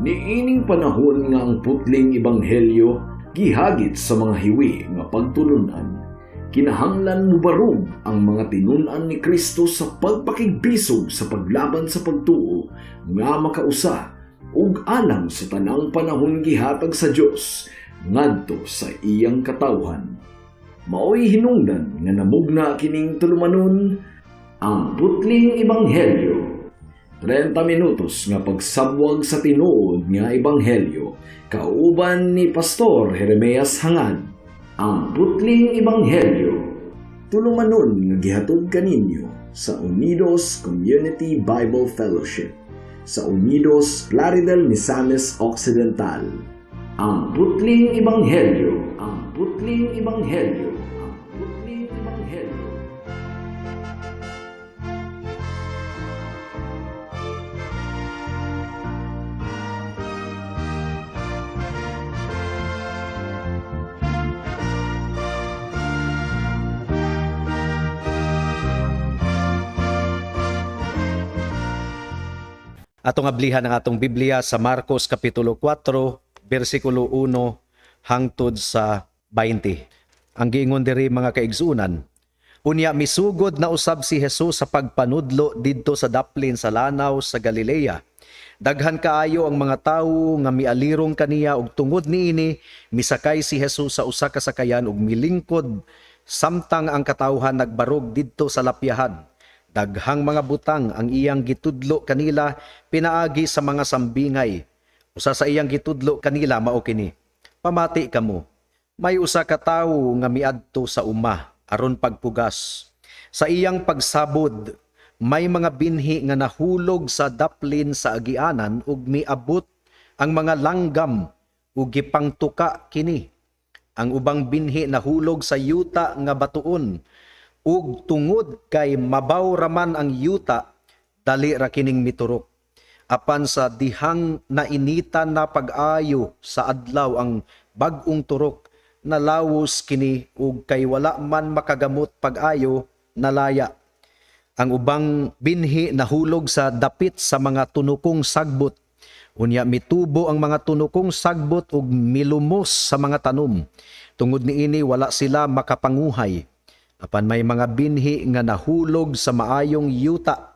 Niining panahon nga ang putling ebanghelyo gihagit sa mga hiwi nga pagtulunan, kinahanglan mubarog ang mga tinun-an ni Kristo sa pagpakigbisog sa paglaban sa pagtuo nga makausa ug alang sa tanang panahon gihatag sa Dios ngadto sa iyang katawhan. Maoy hinungdan nga namugna kining tulumanon, ang putling ebanghelyo. 30 minutos nga pagsabwag sa tinuod nga ebanghelyo kauban ni Pastor Jeremias Hangad. Ang putling ebanghelyo. Tulumanon nga gihatod kaninyo sa Unidos Community Bible Fellowship sa Unidos, Plaridel, Misamis Occidental. Ang putling ebanghelyo. Ang putling ebanghelyo. Ang putling ebanghelyo. Atong ablihan ang atong Biblia sa Marcos Kapitulo 4, versikulo 1 hangtod sa 20. Ang giingon diri, mga kaigsunan, unya misugod na usab si Jesus sa pagpanudlo didto sa daplin sa lanaw sa Galilea. Daghan kaayo ang mga tawo nga mialirong kaniya ug tungod niini misakay si Jesus sa usa ka sakayan ug milingkod samtang ang katawhan nagbarog didto sa lapyahan. Daghang mga butang ang iyang gitudlo kanila pinaagi sa mga sambingay. Usa sa iyang gitudlo kanila mao kini: "Pamati kamo. May usa ka tawo nga miadto sa uma aron pagpugas. Sa iyang pagsabod, may mga binhi nga nahulog sa daplin sa agianan ug miabot ang mga langgam ug gipangtuka kini. Ang ubang binhi nahulog sa yuta nga batuon ug tungod kay mabaw raman ang yuta, dali ra kining miturok. Apan sa dihang nainitan na pag-ayo sa adlaw ang bag-ong turok, nalawos kini ug kay wala man makagamot pag-ayo, nalaya. Ang ubang binhi nahulog sa dapit sa mga tunukong sagbot. Unya mitubo ang mga tunukong sagbot ug milumos sa mga tanom. Tungod niini wala sila makapanguhay. Apan may mga binhi nga nahulog sa maayong yuta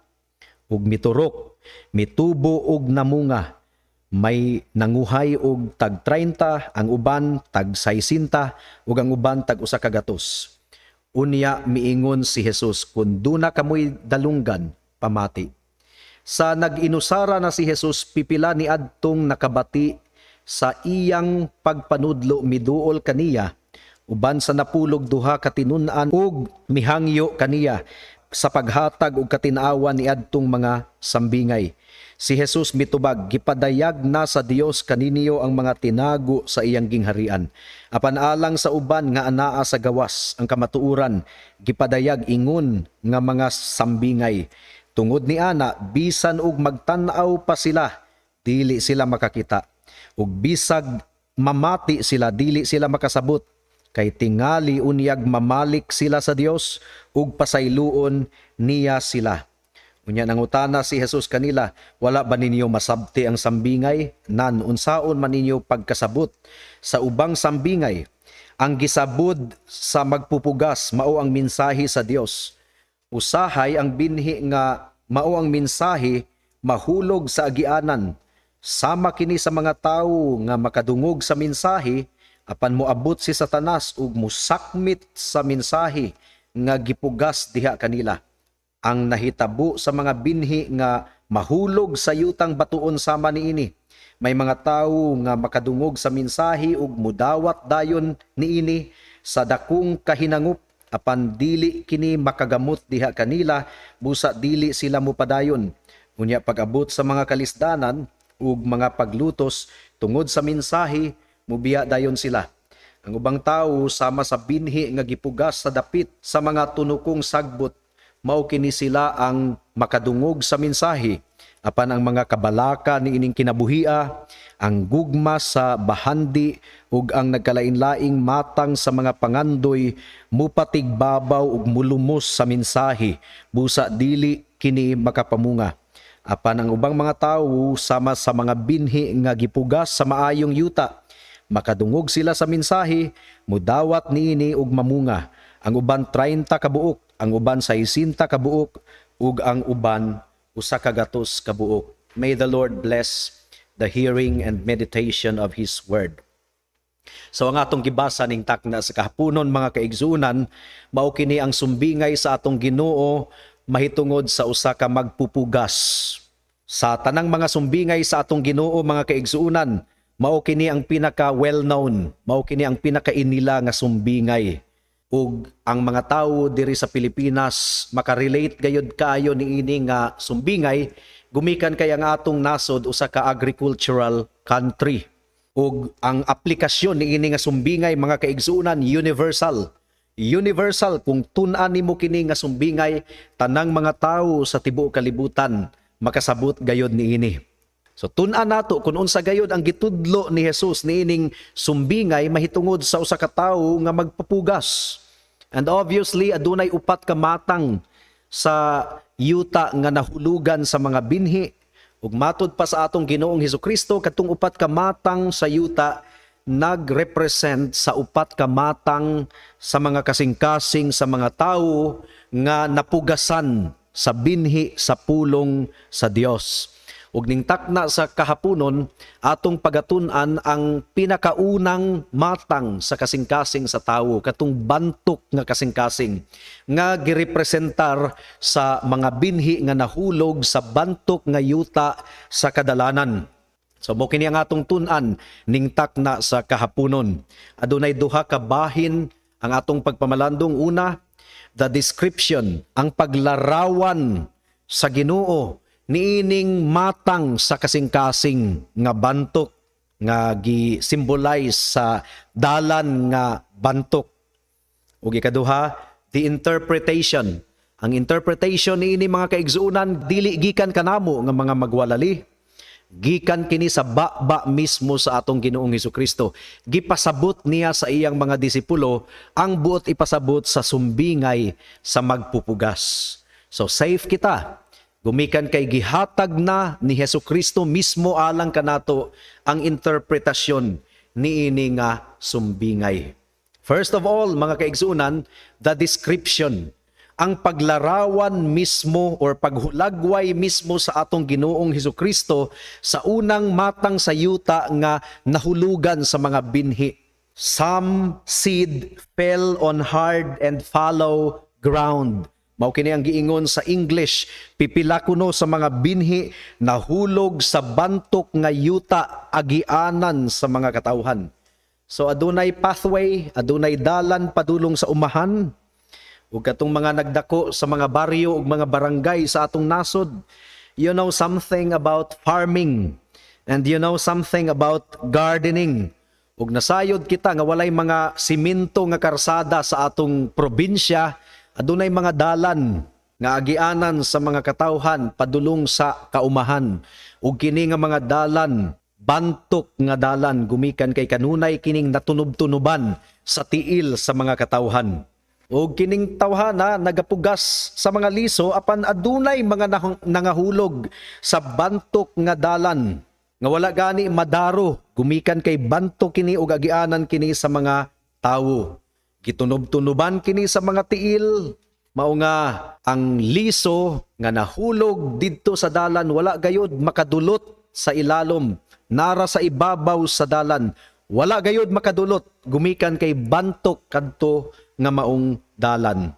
ug miturok, mitubo ug namunga. May nanguhay og tag 30, ang uban tag 60, ug ang uban tag 100." Unya miingon si Jesus, "Kun duna kamoy dalunggan, pamati." Sa nag-inusara na si Jesus, pipila ni adtong nakabati sa iyang pagpanudlo miduol kaniya uban sa napulog duha ka tinun-an ug mihangyo kaniya sa paghatag og katin-awan ni adtong mga sambingay. Si Jesus mitubag, "Gipadayag na sa Dios kaninyo ang mga tinago sa iyang gingharian. Apan alang sa uban nga anaa sa gawas, ang kamatuoran gipadayag ingon nga mga sambingay. Tungod ni ana, bisan og magtan-aw pa sila, dili sila makakita. Ug bisag mamati sila, dili sila makasabot. Kay tingali unyag mamalik sila sa Dios ug pasayloon niya sila." Unya nangutana si Jesus kanila, "Wala ba ninyo masabti ang sambingay? Nan unsaon man ninyo pagkasabot sa ubang sambingay? Ang gisabod sa magpupugas mao ang mensahe sa Dios. Usahay ang binhi nga mao ang mensahe mahulog sa agianan. Sama kini sa mga tawo nga makadungog sa mensahe, apan moabot si Satanas ug musakmit sa mensahe nga gipugas diha kanila. Ang nahitabo sa mga binhi nga mahulog sa yutang batuon sama niini. May mga tawo nga makadungog sa mensahe ug mudawat dayon niini sa dakong kahinangup, apan dili kini makagamot diha kanila, busa dili sila mopadayon. Unya pag-abot sa mga kalisdanan ug mga paglutos tungod sa mensahe, mubiya dayon sila. Ang ubang tawo sama sa binhi nga gipugas sa dapit sa mga tunukong sagbot. Mao kini sila ang makadungog sa mensahe, apan ang mga kabalaka niining kinabuhia, ang gugma sa bahandi ug ang nagkalain-laing matang sa mga pangandoy mupatigbabaw ug mulumos sa mensahe, busa dili kini makapamunga. Apan ang ubang mga tawo sama sa mga binhi nga gipugas sa maayong yuta. Makadungog sila sa mensahe, mudawat niini ug mamunga. Ang uban 30 ka buok, ang uban 60 ka buok, ug ang uban 100 ka buok. May the Lord bless the hearing and meditation of His Word. So ang atong gibasa ning takna sa kahaponon, mga kaigsuonan, mao kini ang sumbingay sa atong Ginoo mahitungod sa usa ka magpupugas. Sa tanang mga sumbingay sa atong Ginoo, mga kaigsuonan, mao kini ang pinaka well-known, mao kini ang pinakainila nga sumbingay. Ug ang mga tawo diri sa Pilipinas makarelate gayud kaayo niini nga sumbingay gumikan kay ang atong nasod usa ka agricultural country. Ug ang aplikasyon niini nga sumbingay, mga kaigsuonan, universal. Universal kung tun-an nimo kini nga sumbingay, tanang mga tawo sa tibuok kalibutan makasabot gayod niini. So tun-an nato kung unsa gayod ang gitudlo ni Jesus niining sumbingay mahitungod sa usa ka tawo nga magpapugas. And obviously adunay upat ka matang sa yuta nga nahulugan sa mga binhi. Ug matud pa sa atong Ginoong Hesukristo, katong upat ka matang sa yuta nagrepresent sa upat ka matang sa mga kasing-kasing sa mga tawo nga napugasan sa binhi sa pulong sa Dios. Ug ning takna sa kahaponon, atong pagatun-an ang pinakaunang matang sa kasing-kasing sa tawo, katong bantok nga kasing-kasing nga girepresentar sa mga binhi nga nahulog sa bantok nga yuta sa kadalanan. So mo kini ang atong tun-an ning takna sa kahaponon. Adunay duha ka bahin ang atong pagpamalandong. Una, the description, ang paglarawan sa Ginoo niining matang sa kasing-kasing nga bantok nga gi-symbolize sa dalan nga bantok. Ug ikaduha, the interpretation. Ang interpretation niini, mga kaigsuonan, dili gikan kanamo nga mga magwalali. Gikan kini sa baba mismo sa atong Ginoong Hesukristo. Gipasabot niya sa iyang mga disipulo ang buot ipasabot sa sumbingay sa magpupugas. So safe kita gumikan kay gihatag na ni Hesukristo mismo alang kanato ang interpretasyon niini nga sumbingay. First of all, mga kaigsuonan, the description, ang paglarawan mismo or paghulagway mismo sa atong Ginoong Hesukristo sa unang matang sa yuta nga nahulugan sa mga binhi. Some seed fell on hard and fallow ground. Mao kini ang giingon sa English, pipila kuno sa mga binhi nahulog sa bantok nga yuta, agianan sa mga katawhan. So adunay pathway, adunay dalan padulong sa umahan. Ug katong mga nagdako sa mga baryo ug mga barangay sa atong nasod, you know something about farming and you know something about gardening. Ug nasayod kita nga walay mga simento nga karsada sa atong probinsya, adunay mga dalan nga agianan sa mga katawhan padulong sa kaumahan. Ug kini nga mga dalan, bantok nga dalan gumikan kay kanunay kining natunob-tunoban sa tiil sa mga katawhan. Ug kining tawhana nagapugas sa mga liso, apan adunay mga nangahulog sa bantok nga dalan nga wala gani madaro gumikan kay bantok kini ug agianan kini sa mga tawo. Gitunob-tunoban kini sa mga tiil, mao nga ang liso nga nahulog didto sa dalan wala gayod makadulot sa ilalom, nara sa ibabaw sa dalan, wala gayod makadulot gumikan kay bantok kadto nga maong dalan.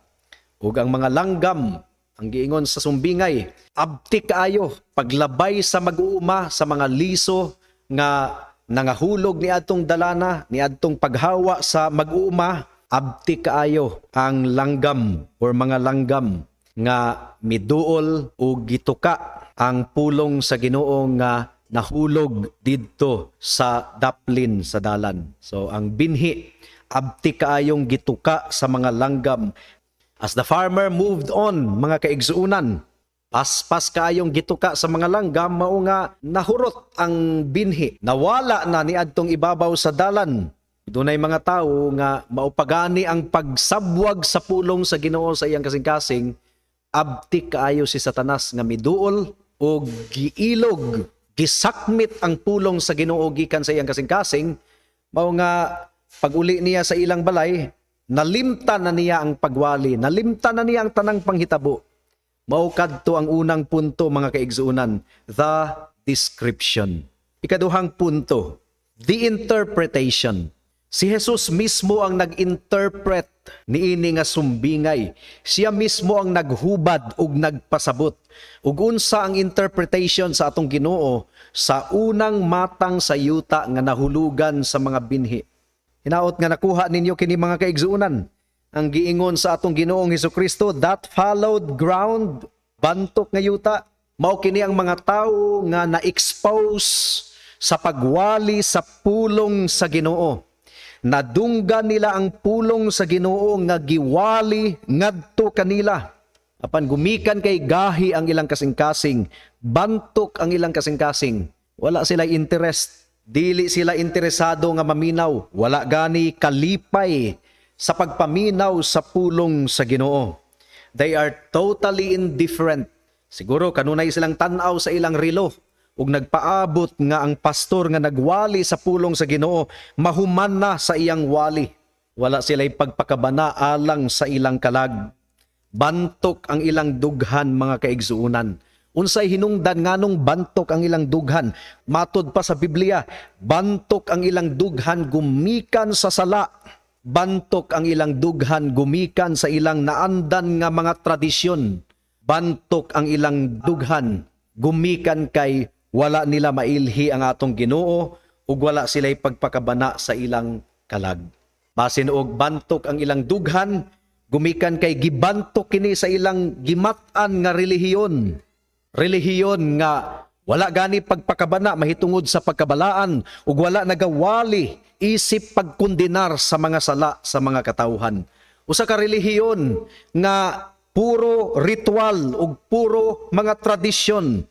Ug ang mga langgam, ang giingon sa sumbingay, abtik kaayo paglabay sa mag-uuma sa mga liso nga nangahulog niadtong dalana, niadtong paghawa sa mag-uuma, abtik kaayo ang langgam or mga langgam nga miduol o gituka ang pulong sa Ginoo nga nahulog didto sa daplin sa dalan. So ang binhi, abtik kaayong gituka sa mga langgam. As the farmer moved on, mga kaigsuunan, paspas kaayong gituka sa mga langgam, mao nga nahurot ang binhi. Nawala na niadtong ibabaw sa dalan. Dunay mga tawo nga maupagani ang pagsabwag sa pulong sa Ginoo sa iyang kasing-kasing, abtik kaayo si Satanas nga miduol Og giilog, gisakmit ang pulong sa Ginoo gikan sa iyang kasing-kasing, mao nga pag-uli niya sa ilang balay, nalimtan na niya ang pagwali, nalimtan na niya ang tanang panghitabo. Mao kadto ang unang punto, mga kaigsuonan, the description. Ikaduhang punto, the interpretation. Si Jesus mismo ang nag-interpret niini nga sumbingay. Siya mismo ang naghubad ug nagpasabot. Ug unsa ang interpretation sa atong Ginoo sa unang matang sa yuta nga nahulugan sa mga binhi? Hinaot nga nakuha ninyo kini, mga kaigsuonan. Ang giingon sa atong Ginoong Hesukristo, that fallowed ground, bantok nga yuta, mao kini ang mga tawo nga na-expose sa pagwali sa pulong sa Ginoo. Nadunggan nila ang pulong sa Ginoo nga giwali ngadto kanila. Apan gumikan kay gahi ang ilang kasing-kasing, bantok ang ilang kasing-kasing. Wala sila interest, dili sila interesado nga maminaw, wala gani kalipay sa pagpaminaw sa pulong sa Ginoo. They are totally indifferent. Siguro kanunay silang tan-aw sa ilang relo ug nagpaabot nga ang pastor nga nagwali sa pulong sa Ginoo mahuman na sa iyang wali. Wala sila'y pagpakabana alang sa ilang kalag. Bantok ang ilang dughan, mga kaigsuonan. Unsay hinungdan nganong bantok ang ilang dughan? Matod pa sa Biblia, bantok ang ilang dughan gumikan sa sala. Bantok ang ilang dughan gumikan sa ilang naandan nga mga tradisyon. Bantok ang ilang dughan gumikan kay wala nila mailhi ang atong Ginoo ug wala sila'y pagpakabana sa ilang kalag. Basin og bantok ang ilang dughan gumikan kay gibantok kini sa ilang gimat-an nga relihiyon. Relihiyon nga wala gani pagpakabana mahitungod sa pagkabalaan ug wala nagawali isip pagkundinar sa mga sala sa mga katawhan. Usa ka relihiyon nga puro ritual ug puro mga tradisyon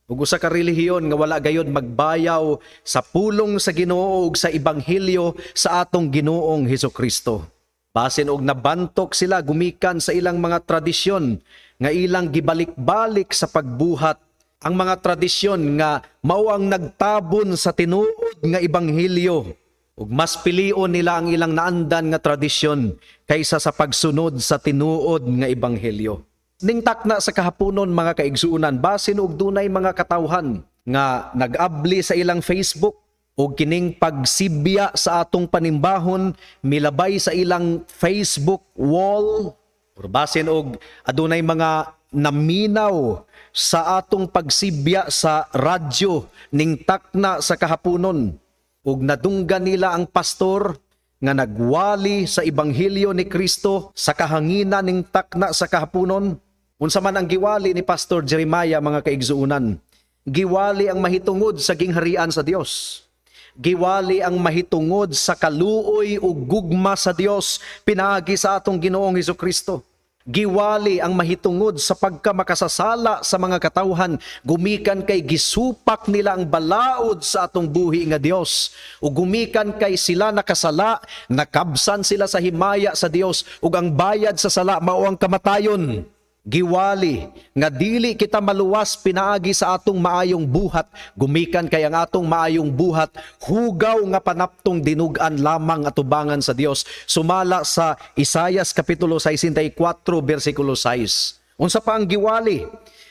ug usa ka relihiyon nga wala gayod magbayaw sa pulong sa Ginoo ug sa ebanghelyo sa atong Ginoong Hesukristo. Basin og nabantok sila gumikan sa ilang mga tradisyon nga ilang gibalik-balik sa pagbuhat, ang mga tradisyon nga mao ang nagtabon sa tinuod nga ebanghelyo, ug mas pilion nila ang ilang naandan nga tradisyon kaysa sa pagsunod sa tinuod nga ebanghelyo. Ning takna sa kahaponon, mga kaigsuonan, basin og dunay mga katawhan nga nag-abli sa ilang Facebook ug kining pagsibya sa atong panimbahon milabay sa ilang Facebook wall, or basin og adunay mga naminaw sa atong pagsibya sa radyo ning takna sa kahaponon ug nadunggan nila ang pastor nga nagwali sa ebanghelyo ni Kristo sa kahanginan ning takna sa kahaponon. Unsa man ang giwali ni Pastor Jeremiah, mga kaigsuonan? Giwali ang mahitungod sa gingharian sa Dios. Giwali ang mahitungod sa kaluoy ug gugma sa Dios pinaagi sa atong Ginoong Hesukristo. Giwali ang mahitungod sa pagkamakasasala sa mga katawhan gumikan kay gisupak nila ang balaod sa atong buhi nga Dios, ug gumikan kay sila nakasala, nakabsan sila sa himaya sa Dios, ug ang bayad sa sala mao ang kamatayon. Giwali nga dili kita maluwas pinaagi sa atong maayong buhat gumikan kay ang atong maayong buhat hugaw nga panaptong dinug-an lamang atubangan sa Dios, sumala sa Isayas kapitulo 64 bersikulo 6. Unsa pa ang giwali?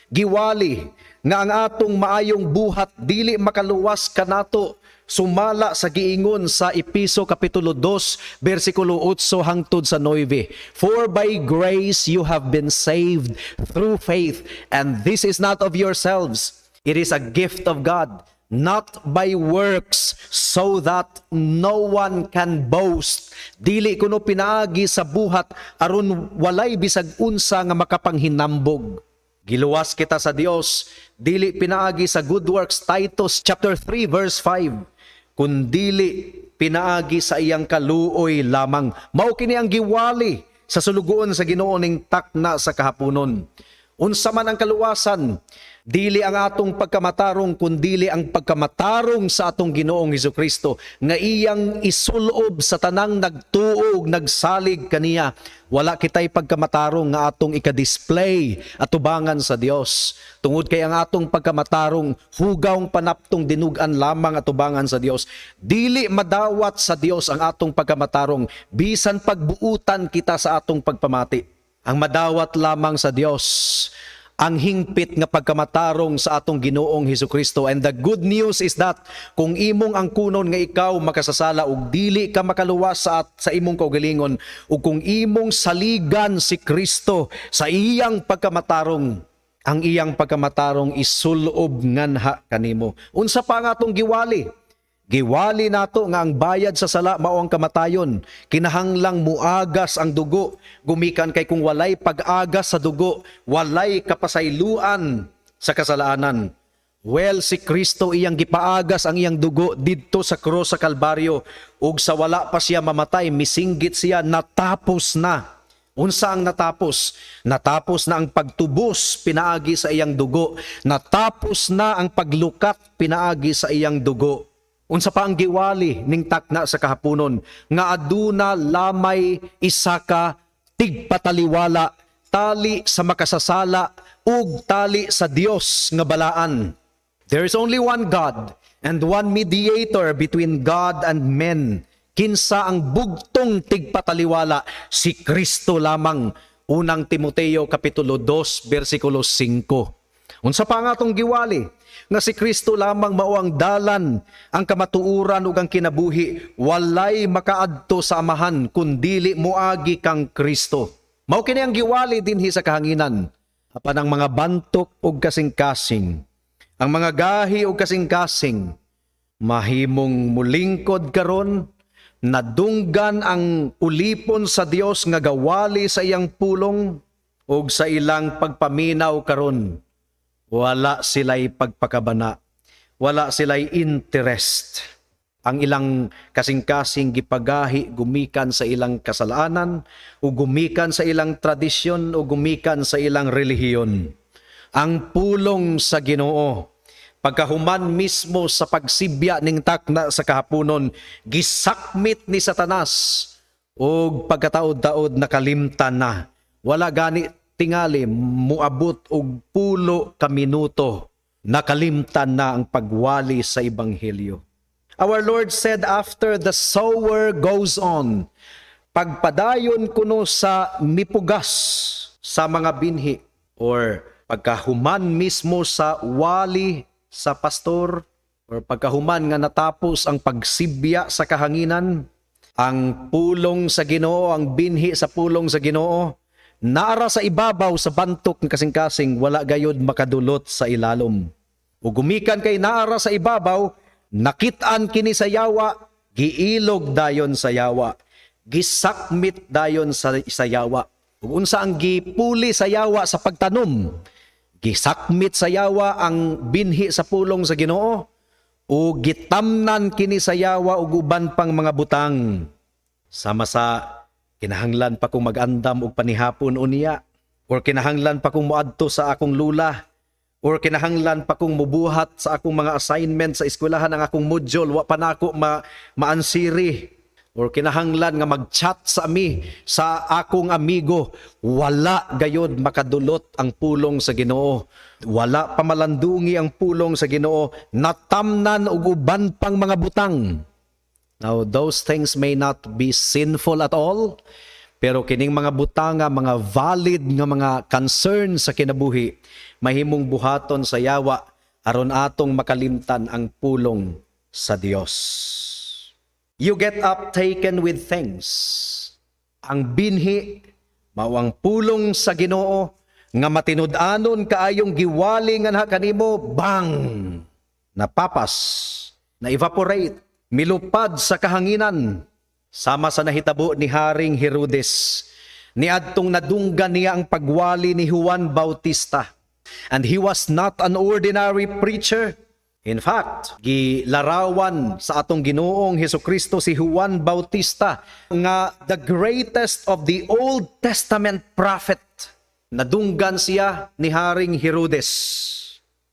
Giwali nga ang atong maayong buhat dili makaluwas kanato, sumala sa giingon sa Epeso kapitulo 2 bersikulo 8 hangtod sa 9. "For by grace you have been saved through faith, and this is not of yourselves. It is a gift of God, not by works, so that no one can boast." Dili kuno pinaagi sa buhat aron walay bisag unsa nga makapanghinambog. Giluwas kita sa Dios dili pinaagi sa good works, Titus chapter 3 verse 5, kundili pinaagi sa iyang kaluoy lamang. Mao kini ang giwali sa sulugoon sa Ginoo ning takna sa kahaponon. Unsa man ang kaluwasan? Dili ang atong pagkamatarong, kundili ang pagkamatarong sa atong Ginoong Hesukristo nga iyang isulob sa tanang nagtuo ug nagsalig kaniya. Wala kitay pagkamatarong nga atong ika-display atubangan sa Dios. Tungod kay ang atong pagkamatarong, hugawng panaptong dinugan lamang atubangan sa Dios. Dili madawat sa Dios ang atong pagkamatarong bisan pagbuutan kita sa atong pagpamati. Ang madawat lamang sa Dios ang hingpit nga pagkamatarong sa atong Ginoong Hesukristo. And the good news is that kung imong angkunon nga ikaw makasasala ug dili ka makaluwas sa imong kaugalingon, ug kung imong saligan si Kristo sa iyang pagkamatarong, ang iyang pagkamatarong isulob nganha kanimo. Unsa pa nga atong giwali? Giwali nato nga ang bayad sa sala mao ang kamatayon. Kinahanglang muagas ang dugo. Gumikan kay kung walay pag-agas sa dugo, walay kapasayloan sa kasalanan. Well, si Kristo, iyang gipagas ang iyang dugo didto sa krus sa Kalbaryo, ug sa wala pa siya mamatay, misinggit siya, "Natapos na." Unsa ang natapos? Natapos na ang pagtubos pinaagi sa iyang dugo. Natapos na ang paglukat pinaagi sa iyang dugo. Unsa pa ang giwali ning takna sa kahaponon? Nga aduna lamay isa ka tigpataliwala, tali sa makasasala ug tali sa Dios nga balaan. There is only one God and one mediator between God and men. Kinsa ang bugtong tigpataliwala? Si Kristo lamang. Unang Timoteo kapitulo 2 bersikulo 5. Unsa pa nga atong giwali? Nga si Kristo lamang mao ang dalan, ang kamatuoran ug ang kinabuhi. Walay makaadto sa Amahan kun dili moagi kang Kristo. Mao kini ang giwali dinhi sa kahanginan. Apan ang mga bantok ug kasing-kasing, ang mga gahi ug kasing-kasing, mahimong mulingkod karon, nadunggan ang ulipon sa Dios nga gawali sa iyang pulong, ug sa ilang pagpaminaw karon, wala sila'y pagpakabana, wala sila'y interest. Ang ilang kasing-kasing gipagahi gumikan sa ilang kasalanan o gumikan sa ilang tradisyon o gumikan sa ilang relihiyon. Ang pulong sa Ginoo, pagkahuman mismo sa pagsibya ning takna sa kahaponon, gisakmit ni Satanas ug pagkataod-taod nakalimtan na. Wala gani tingali muabot og 10 ka minuto, nakalimtan na ang pagwali sa ebanghelyo. Our Lord said, after the sower goes on, pagpadayon kuno sa mipugas sa mga binhi or pagkahuman mismo sa wali sa pastor or pagkahuman nga natapos ang pagsibya sa kahanginan, ang pulong sa Ginoo, ang binhi sa pulong sa Ginoo, naara sa ibabaw sa bantok ng kasing-kasing, wala gayod makadulot sa ilalom. Ug gumikan kay naara sa ibabaw, nakit-an kini sa yawa, giilog dayon sa yawa, gisakmit dayon sa yawa. Ug unsa ang gipuli sa yawa sa pagtanom? Gisakmit sa yawa ang binhi sa pulong sa Ginoo o gitamnan kini sa yawa ug uban pang mga butang. Sama sa kinahanglan pa kong mag-andam og panihapon unya, or kinahanglan pa kong moadto sa akong lula, or kinahanglan pa kong mubuhat sa akong mga assignment sa eskwelahan, ang akong module wa pa nako maansiri, or kinahanglan nga mag-chat sa ami sa akong amigo. Wala gayod makadulot ang pulong sa Ginoo. Wala pa malandungi ang pulong sa Ginoo, natamnan og uban pang mga butang. Now, those things may not be sinful at all, pero kining mga butanga, mga valid nga mga concern sa kinabuhi, mahimong buhaton sa yawa aron atong makalimtan ang pulong sa Dios. You get up taken with things. Ang binhi mao ang pulong sa Ginoo nga matinud-anon kaayong giwali nganha kanimo, bang, napapas, na evaporate, milupad sa kahanginan, sama sa nahitabo ni Haring Herodes niadtong nadunggan niya ang pagwali ni Juan Bautista. And he was not an ordinary preacher. In fact, gilarawan sa atong Ginoong Hesukristo si Juan Bautista nga the greatest of the Old Testament prophet. Nadunggan siya ni Haring Herodes.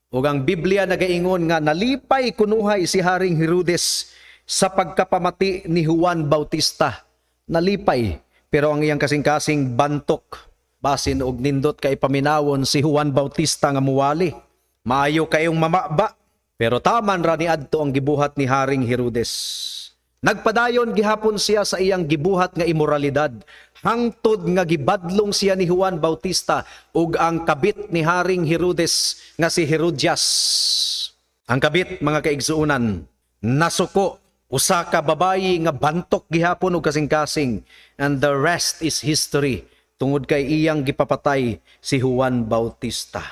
Ug ang Biblia nagaingon nga nalipay kunuhay si Haring Herodes sa pagkapamati ni Juan Bautista. Nalipay, pero ang iyang kasing-kasing bantok. Basin og nindot kay paminawon si Juan Bautista nga muwali. Maayo kayong mamaba, pero taman ra ni adto ang gibuhat ni Haring Herodes. Nagpadayon gihapon siya sa iyang gibuhat nga imoralidad hangtod nga gibadlong siya ni Juan Bautista ug ang kabit ni Haring Herodes nga si Herodias. Ang kabit, mga kaigsuonan, nasuko, usa ka babayi nga bantok gihapon og kasing-kasing, and the rest is history tungod kay iyang gipapatay si Juan Bautista.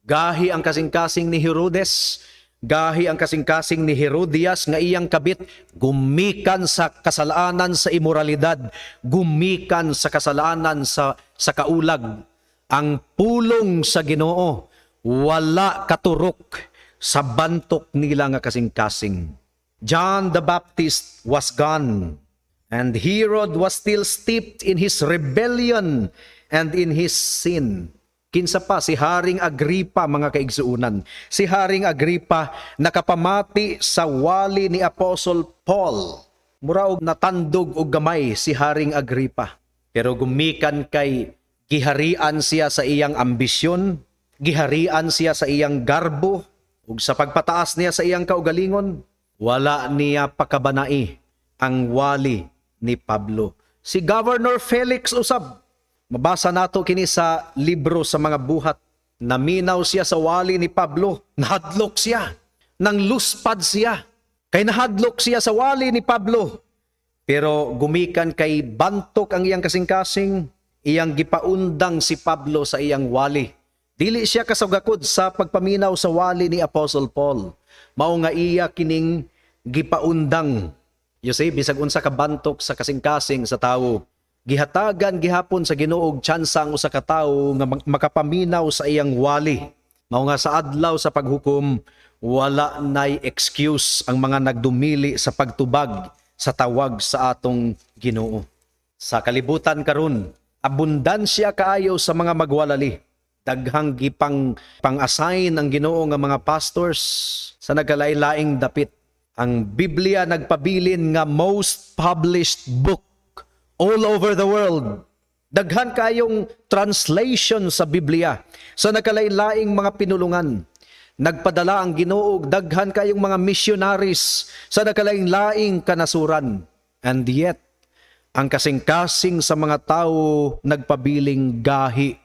Gahi ang kasing-kasing ni Herodes, gahi ang kasing-kasing ni Herodias nga iyang kabit, gumikan sa kasalanan sa imoralidad, gumikan sa kasalanan sa kaulag. Ang pulong sa Ginoo wala katurok sa bantok nila nga kasing-kasing. John the Baptist was gone, and Herod was still steeped in his rebellion and in his sin. Kinsa pa? Si Haring Agripa, mga kaigsuunan. Si Haring Agripa nakapamati sa wali ni Apostle Paul. Mura og natandog og gamay si Haring Agripa. Pero gumikan kay giharian siya sa iyang ambisyon, giharian siya sa iyang garbo, ug sa pagpataas niya sa iyang kaugalingon, wala niya pakabanai ang wali ni Pablo. Si Governor Felix usab, mabasa nato kini sa libro sa mga Buhat. Naminaw siya sa wali ni Pablo, nahadlok siya, nang luspad siya. Kay nahadlok siya sa wali ni Pablo. Pero gumikan kay bantok ang iyang kasing-kasing, iyang gipaundang si Pablo sa iyang wali. Dili siya kasugakod sa pagpaminaw sa wali ni Apostle Paul. Mao nga iya kining gipaundang. You see, bisag unsa ka bantok sa kasing-kasing sa tawo, gihatagan gihapon sa Ginoo og tsansa ang usa ka tawo nga makapaminaw sa iyang wali. Mao nga sa adlaw sa paghukom, wala nay excuse ang mga nagdumili sa pagtubag sa tawag sa atong Ginoo. Sa kalibutan karon, abundansya kaayo sa mga magwalali. Daghang gipang pang-assign ang Ginoo nga mga pastors sa nagkalain-laing dapit. Ang Biblia nagpabilin nga most published book all over the world. Daghan kayong translation sa Biblia sa nagkalain-laing mga pinulungan. Nagpadala ang Ginoo og daghan kayong mga missionaries sa nagkalain-laing kanasuran. And yet, ang kasing-kasing sa mga tao nagpabiling gahi.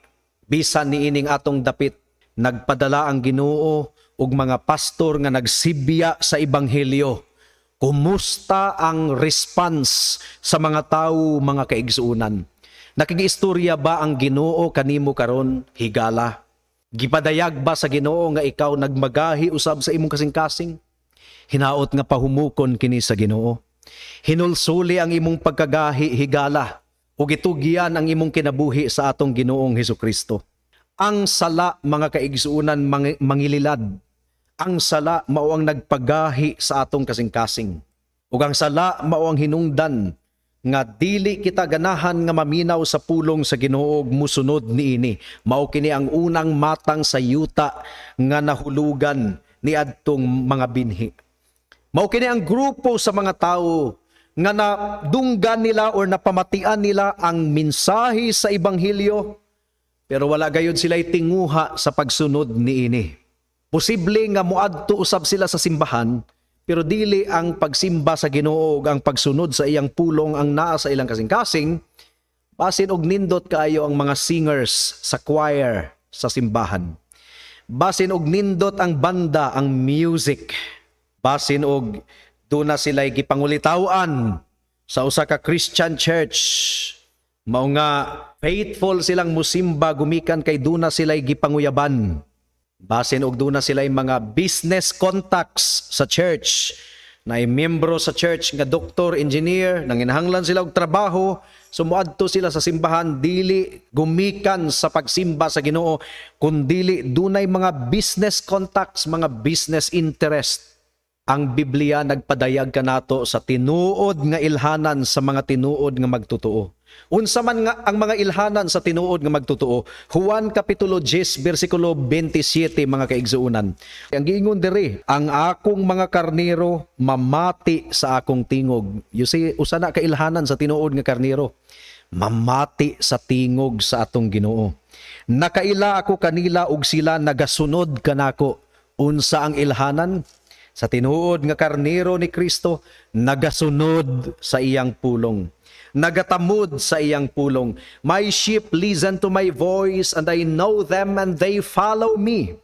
Bisan niining atong dapit, nagpadala ang Ginoo og mga pastor nga nagsibya sa ebanghelyo. Kumusta ang response sa mga tao, mga kaigsuunan? Nakigistorya ba ang Ginoo kanimo karon, higala? Gipadayag ba sa Ginoo nga ikaw nagmagahi usab sa imong kasing-kasing? Hinaot nga pahumukon kini sa Ginoo. Hinulsuli ang imong pagkagahi, higala, ug itugyan ang imong kinabuhi sa atong Ginoong Hesukristo. Ang sala, mga kaigsuunan, mangililad. Ang sala mao ang nagpagahi sa atong kasing-kasing. Ug ang sala mao ang hinungdan nga dili kita ganahan nga maminaw sa pulong sa Ginoo ug musunod niini. Mao kini ang unang matang sa yuta nga nahulugan niadtong mga binhi. Mao kini ang grupo sa mga tawo nga nadunggan nila or napamatian nila ang mensahe sa ebanghelyo, pero wala gayud sila tinguha sa pagsunod niini. Posible nga moadto usab sila sa simbahan, pero dili ang pagsimba sa Ginoo ug ang pagsunod sa iyang pulong ang naa sa ilang kasing-kasing. Basin og nindot kaayo ang mga singers sa choir sa simbahan. Basin og nindot ang banda, ang music. Basin og duna sila'y gipangulitawan sa usa ka Christian church. Mao nga faithful silang musimba gumikan kay duna sila'y gipanguyaban. Basin og duna sila'y mga business contacts sa church. Na miyembro sa church nga doktor, engineer, nanginahanglan sila og trabaho, so moadto sila sa simbahan dili gumikan sa pagsimba sa Ginoo, kundili dunay mga business contacts, mga business interest. Ang Biblia nagpadayag kanato sa tinuod nga ilhanan sa mga tinuod nga magtotoo. Unsa man nga ang mga ilhanan sa tinuod nga magtotoo? Juan kapitulo 10 bersikulo 27, mga kaigsuonan. Ang giingon diri, "Ang akong mga karnero mamati sa akong tingog." You see, usa na ka ilhanan sa tinuod nga karnero. Mamati sa tingog sa atong Ginoo. "Nakaila ako kanila ug sila nagasunod kanako." Unsa ang ilhanan? Sa tinuod nga karnero ni Kristo, nagasunod sa iyang pulong, nagatamod sa iyang pulong. "My sheep listen to my voice, and I know them and they follow me."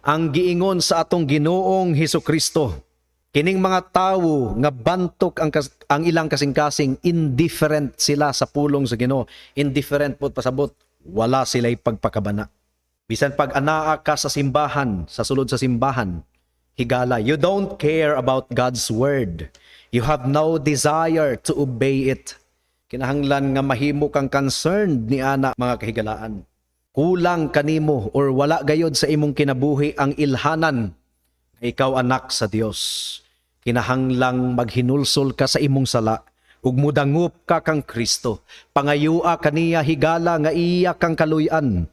Ang giingon sa atong Ginoong Hesus Kristo, kining mga tawo nga bantok ang ilang kasing-kasing, indifferent sila sa pulong sa Ginoo. Indifferent po pasabot, wala sila'y pagpakabana. Bisan pag anaa ka sa simbahan, sa sulod sa simbahan, higala, you don't care about God's word. You have no desire to obey it. Kinahanglan nga mahimo kang concerned ni ana, mga kahigalaan. Kulang kanimo or wala gayod sa imong kinabuhi ang ilhanan nga ikaw anak sa Dios. Kinahanglang maghinulsol ka sa imong sala ug mudangop ka kang Kristo. Pangayua kaniya, higala, nga iya kang kaluy-an.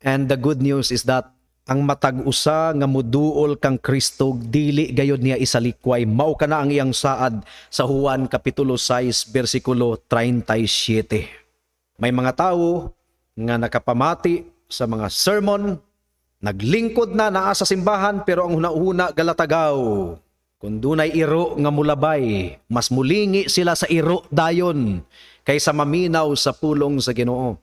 And the good news is that ang matag usa nga muduol kang Kristo, dili gayod niya isalikway. Mao kana ang iyang saad sa Juan kapitulo 6 bersikulo 37. May mga tawo nga nakapamati sa mga sermon, naglingkod na, naa sa simbahan, pero ang hunahuna galatagaw. Kung dunay iro nga mulabay, mas mulingi sila sa iro dayon kaysa maminaw sa pulong sa Ginoo.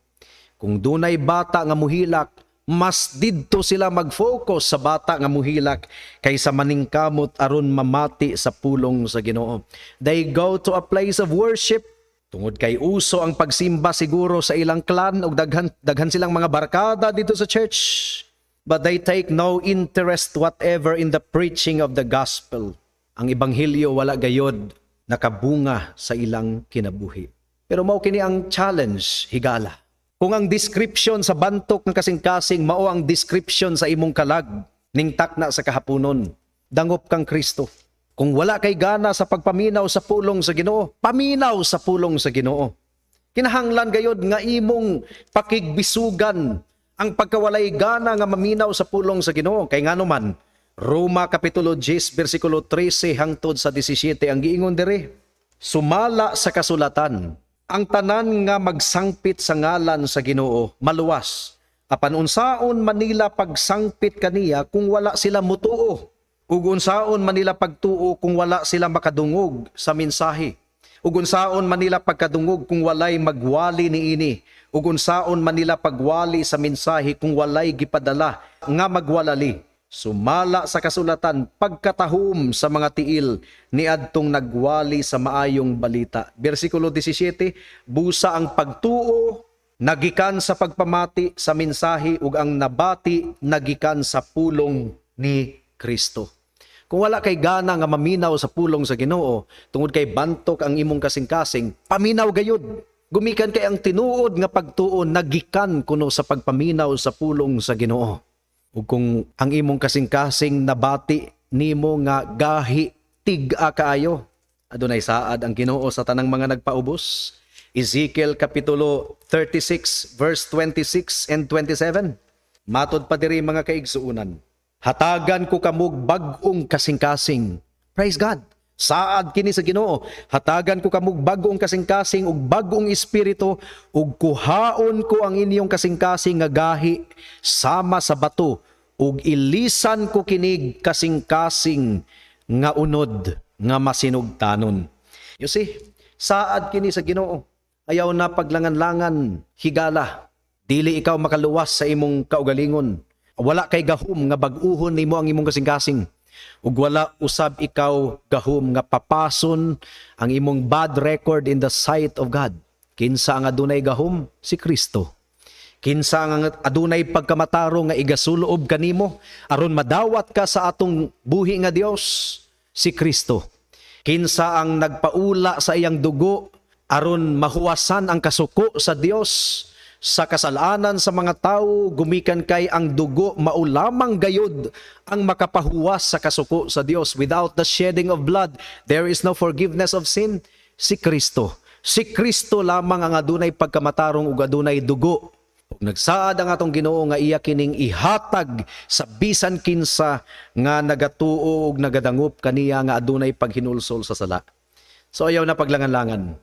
Kung dunay bata nga muhilak, mas didto sila mag-focus sa bata nga muhilak kaysa maningkamot aron mamati sa pulong sa Ginoo. They go to a place of worship tungod kay uso ang pagsimba siguro sa ilang clan ug daghan daghan silang mga barkada dito sa church. But they take no interest whatever in the preaching of the gospel. Ang ebanghelyo wala gayod nakabunga sa ilang kinabuhi. Pero mao kini ang challenge, higala. Kung ang description sa bantok ng kasing-kasing mao ang description sa imong kalag ning takna sa kahaponon, dangop kang Kristo. Kung wala kay gana sa pagpaminaw sa pulong sa Ginoo, paminaw sa pulong sa Ginoo. Kinahanglan gayod nga imong pakigbisugan ang pagkawalay gana nga maminaw sa pulong sa Ginoo. Kay ngano man, Roma kapitulo 10 bersikulo 13 hangtod sa 17, ang giingon diri, "Sumala sa kasulatan, ang tanan nga magsangpit sa ngalan sa Ginoo maluwas. Apan unsaon man nila pagsangpit kaniya kung wala sila mutuo? Ug unsaon man nila pagtuo kung wala sila makadungog sa mensahe? Ug unsaon man nila pagkadungog kung walay magwali niini? Ug unsaon man nila pagwali sa mensahe kung walay gipadala nga magwalali? Sumala sa kasulatan, pagkatahom sa mga tiil niadtong nagwali sa maayong balita." Bersikulo 17, "Busa ang pagtuo nagikan sa pagpamati sa mensahe, ug ang nabati nagikan sa pulong ni Kristo." Kung wala kay gana nga maminaw sa pulong sa Ginoo tungod kay bantok ang imong kasing-kasing, paminaw gayud. Gumikan kay ang tinuod nga pagtuo nagikan kuno sa pagpaminaw sa pulong sa Ginoo. Ug kung ang imong kasing-kasing nabati nimo nga gahi tig-a kaayo, adunay saad ang Ginoo sa tanang mga nagpaubos. Ezekiel kapitulo 36 verse 26 and 27. Matod pa diri, mga kaigsuonan, "Hatagan ko kamog bag-ong kasing-kasing." Praise God. Saad kini sa Ginoo. "Hatagan ko kamog bag-ong kasing-kasing ug bag-ong espiritu, ug kuhaon ko ang inyong kasing-kasing nga gahi sama sa bato ug ilisan ko kinig kasing-kasing nga unod nga masinugtanon." You see, saad kini sa Ginoo. Ayaw na paglangan-langan, higala. Dili ikaw makaluwas sa imong kaugalingon. Wala kay gahom nga bag-uhon nimo ang imong kasing-kasing. Ug wala usab ikaw gahom nga papason ang imong bad record in the sight of God. Kinsa ang adunay gahom? Si Kristo. Kinsa ang adunay pagkamatarong nga igasulob kanimo aron madawat ka sa atong buhi nga Dios? Si Kristo. Kinsa ang nagpaula sa iyang dugo aron mahuwasan ang kasuko sa Dios sa kasalanan sa mga tao, gumikan kay ang dugo mao lamang gayud ang makapahuwas sa kasuko sa Dios? Without the shedding of blood, there is no forgiveness of sin. Si Kristo. Si Kristo lamang ang adunay pagkamatarong ug adunay dugo. Ug nagsaad ang atong Ginoo nga iya kining ihatag sa bisan kinsa nga nagatuo ug nagadangop kaniya nga adunay paghinulsol sa sala. So ayaw na paglangan-langan.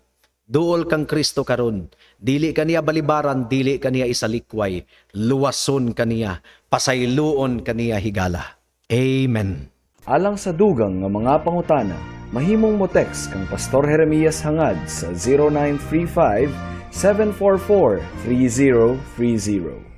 Duol kang Kristo karon. Dili kaniya balibaran, dili kaniya isalikway. Luwason kaniya, pasayloon kaniya higala. Amen. Alang sa dugang nga mga pangutana, mahimong mo text kang Pastor Jeremias Hangad sa 0935 744 3030.